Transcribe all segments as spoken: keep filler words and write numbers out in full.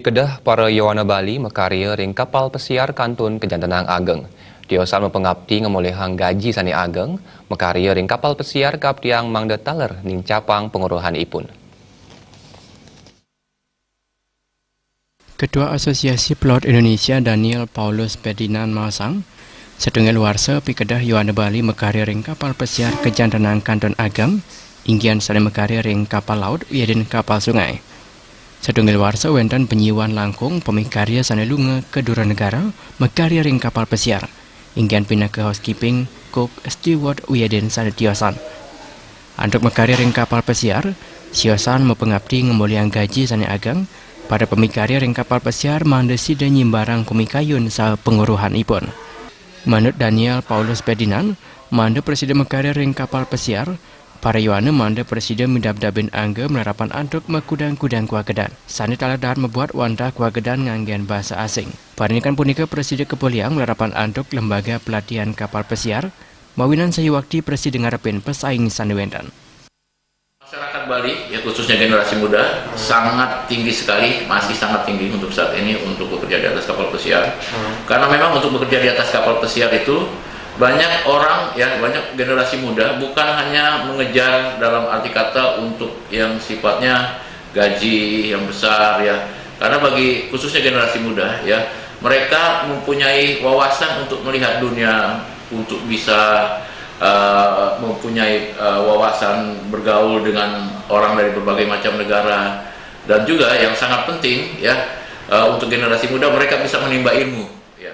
Kedah para yowana Bali makarya ring kapal pesiar kantun kajantenang ageng. Tiosan mapangapti ngamolihang gaji sane ageng, makarya ring kapal pesiar kaaptiang mangda taler nincapang pangweruhan ipun. Ketua Asosiasi Pelaut Indonesia Daniel Paulus Ferdinand maosang, satunggal warsa pikedah yowana Bali makarya ring kapal pesiar kajantenang kantun ageng, inggian sane makarya ring kapal laut wiadin kapal sungai. Satunggal warsa wenten panyiuan langkung pamikarya sane lunga ka dura negara makarya ring kapal pesiar, inggian pinaka housekeeping, cook, steward, wiadin sane tiosan. Antuk makarya ring kapal pesiar, siosan mapangapti ngamolihang gaji sane ageng, para pamikarya ring kapal pesiar mangda sida nyimbarang pamikayun saha pangweruhan ipun. Manut Daniel Paulus Ferdinand, mangda prasida makarya ring kapal pesiar, para yowana mangda prasida midabdabin angga malarapan antuk makudang-kudang kuagedan, sane taler dahat mabuat wantah kuagedan nganggen basa asing. Parinikan punika prasida kapolihang malarapan antuk Lembaga Pelatihan Kapal Pesiar, mawinan sayuwakti prasida ngarepin pasaing sane wenten. Masyarakat Bali, ya, khususnya generasi muda, sangat tinggi sekali, masih sangat tinggi untuk saat ini untuk bekerja di atas kapal pesiar. Karena memang untuk bekerja di atas kapal pesiar itu banyak orang, ya, banyak generasi muda bukan hanya mengejar dalam arti kata untuk yang sifatnya gaji yang besar, ya. Karena bagi khususnya generasi muda, ya, mereka mempunyai wawasan untuk melihat dunia, untuk bisa eh, mempunyai eh, wawasan bergaul dengan orang dari berbagai macam negara, dan juga yang sangat penting, ya, eh, untuk generasi muda, mereka bisa menimba ilmu, ya.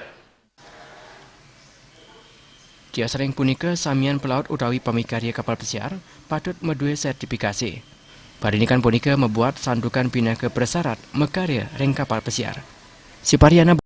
Tios ring punika, samian pelaut utawi pamikarya kapal pesiar patut madue sertifikasi. Parinikan punika mabuat santukan pinaka prasarat makarya ring kapal pesiar. Sipariana